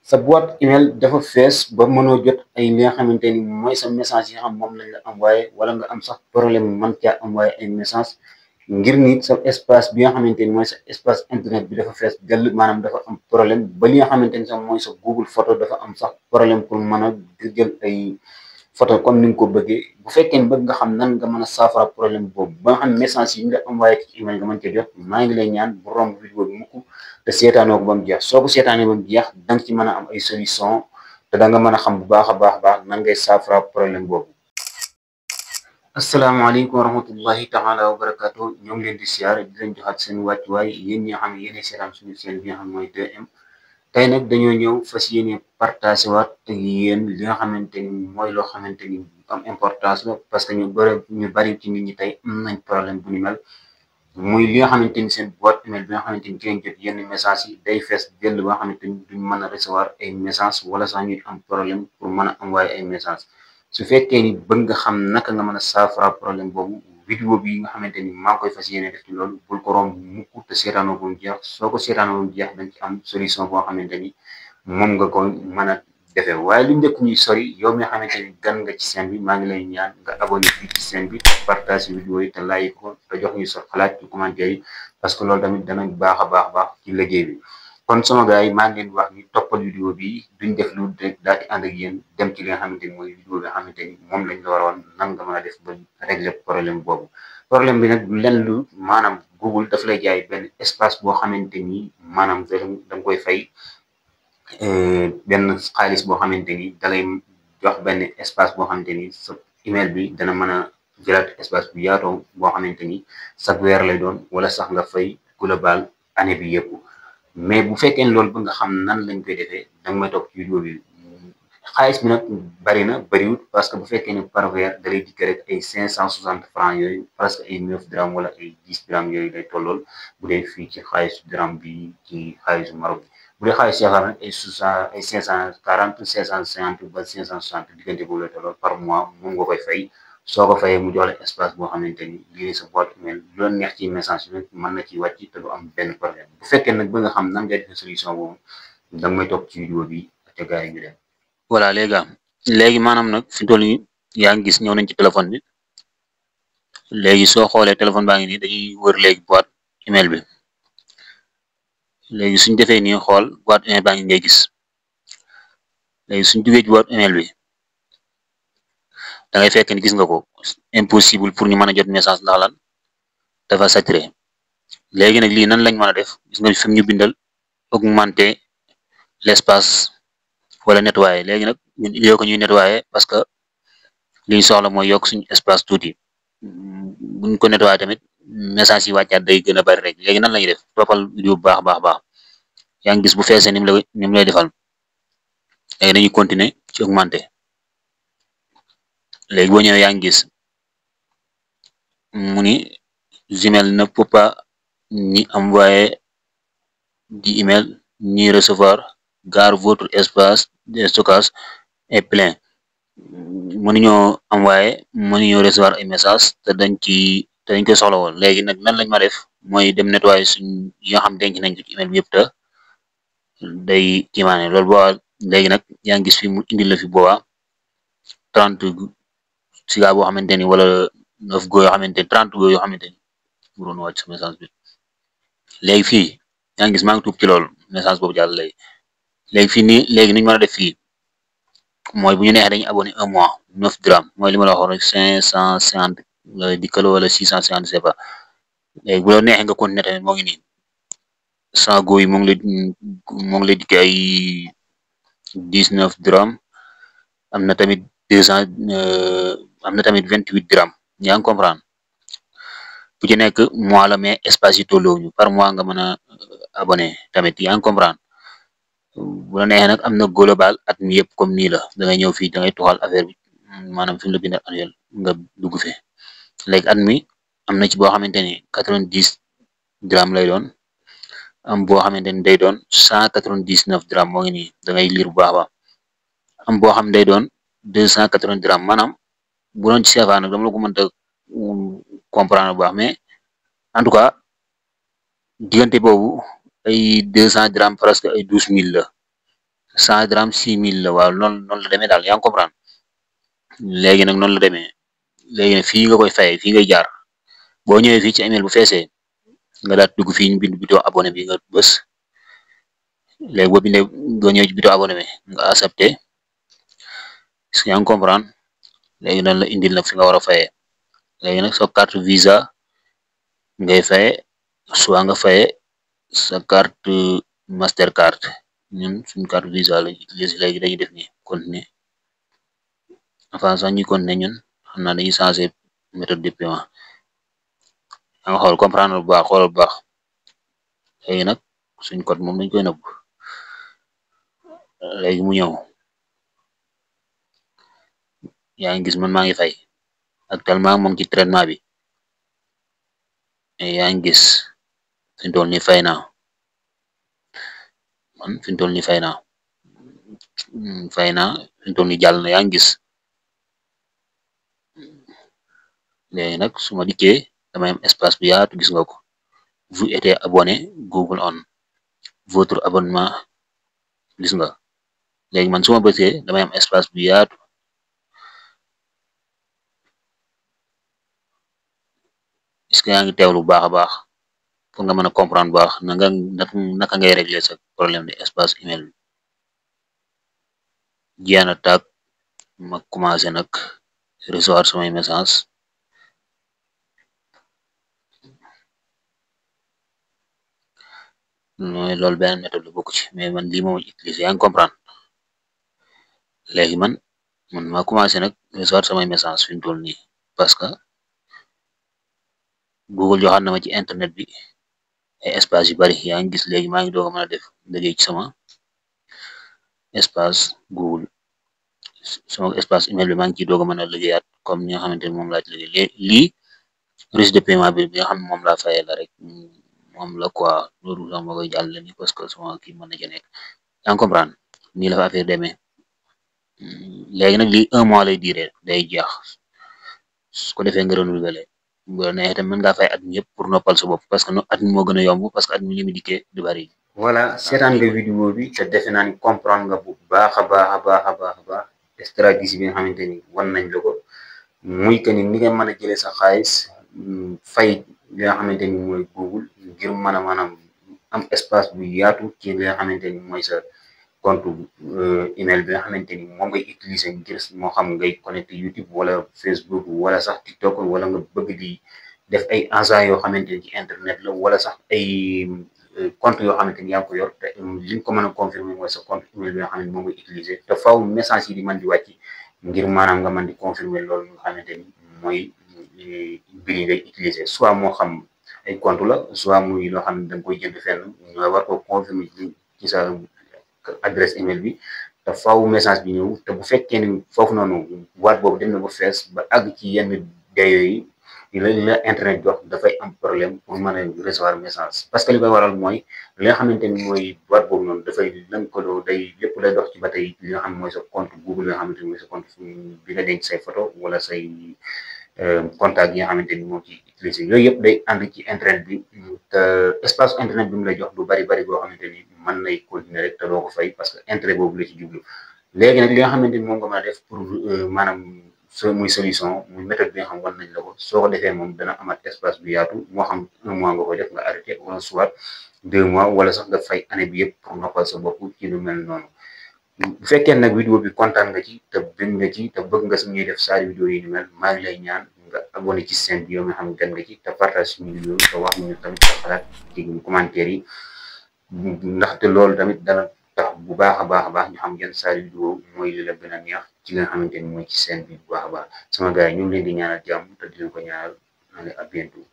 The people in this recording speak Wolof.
sa boîte email dafa fees ba mënoo jot ay li nga xamante ni mooy sa message yi nga xam moom lañ la envoyé, wala nga am sax problème man caa envoyé ay message ngir ni sa espace bi nga xamante ni mooy sa espace internet bi dafa fees dell, maanaam dafa am problème ba li nga xamante ni sax mooy sa Google photo dafa am sax problème pour mën a jël ay photo comme ni nga ko bëggee. bu fekkee bëgg nga xam nan nga mën a saafara problème boobu ba nga xam message yi ñu la envoyé ci email nga mën cee jot, maa ngi lay ñaan bu romb vidéo bi mukk te seetaanoo ko ba mu jeex. soo ko seetaanee ba mu jeex da nga ci mën a am ay solution te da nga mën a xam bu baax a baax nan ngay saafara problème boobu. asalaamaaleykum wa rahmatullahi taala wa barakaatu. ñoo ngi leen di siyaar di leen joxaat seen wàccuwaay yéen ñi nga xam ne yéenay seetaan suñu seen bi nga xam mooy 2M. tey nag dañoo ñëw fas yéene partagé waat ak yéen li nga xamante ni mooy loo xamante ni am importance la, parce que ñu bari ci nit ñi tey am nañ problème bu ni mel. muy li nga xamante ni seen boîte email bi nga xamante ni ci lañ jot yenn message yi day fees jël ba nga xamante ni duñ mën a recevoir ay message wala sax ñuy am problème pour mën a envoyer ay message. su fekkee ni bëgg nga xam naka nga mën a saafara problème boobu, vidéo bi nga xamante ni maa ngi koy fas yéene def ci loolu bul ko romb mukk te seetaanoo bu mu jeex. soo ko seetaanoo bu mu jeex dañ ci am solution boo xamante ni moom nga ko mën a defee. waaye lu njëkk ñuy sori, yow mi nga xamante ni gan nga ci chaîne bi, maa ngi lay ñaan nga abonné fii ci chaîne bi, partage vidéo yi te like ko te jox ñu sa xalaat ci commentaire yi, parce que loolu tamit danañ baax a baax ci liggéey bi. kon sama gars yi maa ngi leen wax ni toppal vidéo bi, duñ def lu rek daal di ànd ak yéen dem ci li nga xamante ni mooy vidéo bi nga xamante ni moom lañ la waroon nan nga mën a def ba régler problème boobu. problème bi nag du lenn lu maanaam Google daf lay jaay benn espace boo xamante ni maanaam da nga koy fay benn xaalis boo xamante ni dalay jox benn espace boo xamante ni sa email bi dana mën a jëlaat espace bu yaatoo boo xamante ni chaque weer lay doon, wala sax nga fay global année bi yëpp. mais bu fekkee ne loolu ba nga xam nan lañ koy defee, danga may topp ci vidéo bi. xaalis bi nag bari na bariwut, parce que bu fekkee ne par weer da lay dikk rek ay 560 francs yooyu, presque ay 9 dirham wala ay 10 dirham yooyu lay tollool bu dee fii ci xaalisu dirham bi ci xaalisu Maroc bi. bu dee xaalis yaakaar nag ay 540 550 ba 560 diggante boobu lay tollool par mois moom nga koy fay. soo ko fayee mu jox la espace boo xamante ni lii sa boîte email lu la neex ci message bi mën na ci wàcc te du am benn problème. bu fekkee nag ba nga xam nan ngay defee solution boobu, danga may topp ci vidéo bi te gars yi ñu dem. voilà léegi maanaam nag fi toll nii yaa ngi gis ñëw nañ ci téléphone bi. léegi soo xoolee téléphone baa ngi nii dañuy wër léegi boîte email bi. léegi suñ defee nii xool boîte email baa ngi ngay gis. léegi suñ duggee ci boîte email bi da ngay fekk ni gis nga ko impossible pour ñu mën a jot message ndax lan dafa saturé. léegi nag lii nan lañ mën a def, gis nga fi mu ñu bindal augmenter l'espace wala nettoyer. léegi nag ñun il faut que ñuy nettoyer, parce que liñ soxla mooy yokk suñu espace tuuti. buñ ko nettoyer tamit message yi wàccaat day gën a bari rek. léegi nan lañuy def, toppal vidéo bu baax yaa ngi gis bu feesee ni mu lay defal. léegi dañuy continuer ci augmenter. léegi boo ñëwee yaa ngi gis mu ni Gmail ne peut pas ni envoyer d'email ni recevoir car votre espace de stockage est plein. mënuñoo envoyer mënuñoo recevoir ay message te dañ koy soxla woon. léegi nag nan lañ ma def mooy dem nettoyer suñ yi nga xam denc nañ ko ci email bi yëpp te day kiimaane loolu boobaa. léegi nag yaa ngi gis fi mu indil la fi boobaa 30 siga boo xamante ni wala 9 go yoo xamante ni 30 go yoo xamante ni waroon wàcc sa message bi. léegi fii yaa ngi gis maa ngi tuub ci loolu message boobu jàll. léegi fii nii léegi ni ñu mën a def fii mooy bu ñu neexee dañuy abonné 1 mois 9 dirham mooy li ma la waxoon rek 550 la dikkal wala 650 c'est pas. léegi bu la neexee nga continuer tamit moo ngi nii 100 go yi moo ngi lay dikkee ay 19 dirham. am na tamit 200 am na tamit 28 dirham. yaa ngi comprendre. bu ci nekk mois la mais espace yi tolloowuñu, par mois nga mën a abonné tamit. yaa ngi comprendre. bu la neexee nag am na global at mi yëpp comme nii la. da ngay ñëw fii da ngay tuxal affaire bi maanaam fi mu la bindal annuel nga dugg fi. léegi at mi am na ci boo xamante ni 90 dirham lay doon. am boo xamante ni day doon 199 dirham moo ngi nii da ngay lire bu baax a baax. am boo xam day doon 280 dirham. maanaam bu doon ci CFA nag dama la ko mënta comprendre bu baax, mais en tout cas diggante boobu ay 200 dirham presque ay 12000 la. 100 dirham 6000 la. waaw noonu la demee daal, yaa ngi comprendre. léegi nag noonu la demee. léegi nag fii nga koy fayee, fii ngay jaar boo ñëwee fii ci email bu feesee nga daal dugg fii ñu bind bouton abonné bi nga bës. léegi boo ñëwee ci bouton abonné bi nga accepté. est-ce que yaa ngi comprendre. léegi dañ la indil nag fi nga war a fayee. léegi nag sa carte visa ngay faye, soit nga faye sa carte mastercard. ñun suñ carte visa lañ utilisé. léegi dañuy def ni continuer. enfin sax ñuy continuer ñun xam naa dañuy changé méthode de paiement. da nga xool comprendre bu baax, xoolal bu baax. léegi nag suñ code moom dañ koy nëbb. léegi mu ñëw. yaa ngi gis man maa ngi fay actuellement moo ngi ci traitement bi. yaa ngi gis fi mu toll nii fay naa. man fi mu toll nii fay naa. fi mu toll nii jàll na, yaa ngi gis. léegi nag su ma dikkee damay am espace bu yaatu, gis nga ko. vous êtes abonné Google on votre abonnement, gis nga. léegi man su ma bësee damay am espace bu yaatu. est-ce que yaa ngi teewlu bu baax a baax pour nga mën a comprendre bu baax naka ngay régler sa problème de espace email bi. jeex na tàkk. ma commencé nag recevoir samay message. mooy loolu benn méthode la bokk ci, mais man lii moom utiliser, yaa ngi comprendre. léegi man ma commencé nag recevoir samay message fi mu toll nii, parce que Google joxaat na ma ci internet bi ay espace yu bari. yaa ngi gis léegi maa ngi doog a mën a def liggéey ci sama espace Google. sama espace email bi maa ngi ciy doog a mën a liggéeyaat comme ñi nga xamante ni moom laa ci liggéey. lii registre de paiement bi nga xam ne moom laa fayee la rek, moom la quoi. loolu sax ma koy jàllale ni parce que sama kii mën na ca nekk. yaa ngi comprendre. nii la fa affaire demee. léegi nag lii 1 mois lay duré, day jeex. su ko defee nga renouveler. bu la neexee tamit mën ngaa fay at mi yëpp pour noppal sa bopp, parce que at mi moo gën a yomb, parce que at mi li mu dikkee du bari. voilà, seetaan nga vidéo bi te defe naa ni comprendre nga bu baax a baax a baax a baax a baax stratégie bi nga xamante ni wan nañ la ko. muy que ni nga mën a jëlee sa xaalis fay li nga xamante ni mooy Google ngir mën a maanaam am espace bu yaatu ci li nga xamante ni mooy sa compte email bi nga xamante ni moom ngay utiliser ngir moo xam ngay connecté YouTube wala Facebook wala sax TikTok, wala nga bëgg di def ay agents yoo xamante ni ci internet la, wala sax ay compte yoo xamante ni yaa ngi ko yor te li nga ko mën a confirmer mooy sa compte email bi nga xam ne moom ngay utiliser. te faaw message yi di mën di wàcc ngir maanaam nga mën di confirmer loolu nga xamante ni mooy mbir yi ngay utiliser, soit moo xam ay compte la, soit muy loo xam ne da nga koy jënd fenn nga war ko confirmer ci sa adresse email bi. te faaw message bi ñëw. te bu fekkee ni foofu noonu boîte boobu dem na ba fees ba àgg ci yenn dayo yi la internet jox, dafay am problème pour mën a recevoir message. parce que li koy waral mooy li nga xamante ni mooy boîte boobu noonu dafay lëkkaloo, day lépp lay dox ci ba tey li nga xam ne mooy sa compte Google, li nga xamante ni mooy sa compte bi nga denc say photo wala say contact yi nga xamante ni moom ci utiliser. yooyu yëpp day ànd ci internet bi. te espace internet bi mu lay jox du bari boo xamante ni mën nay continuer rek te doo ko fay, parce que intérêt boobu la ci jublu. léegi nag li nga xamante ni moom nga mën a def pour maanaam muy solution, muy méthode bi nga xam wan nañ la ko. soo ko defee moom dana amat espace bu yaatu, moo xam 1 mois nga koy def nga arrêté, wala soit 2 mois, wala sax nga fay année bi yëpp pour noppal sa bopp ci lu mel noonu. bu fekkee nag vidéo bi kontaan nga ci te bëgg nga ci te bëgg nga suñuy def saari vidéo yi ni mel, maa ngi lay ñaan nga abonné ci chaîne bi yow nga xam gan nga ci, te partage suñu vidéo te wax ñu tamit sa xalaat ci commentaire yi. ndaxte loolu tamit dana tax bu baax a baax ñu xam yan saari vidéo mooy li la gën a neex ci li nga xamante ni mooy ci chaîne bi bu baax a baax. sama gars yi ñu ngi leen di ñaanal jàmm te di leen ko ñaanal à bientôt.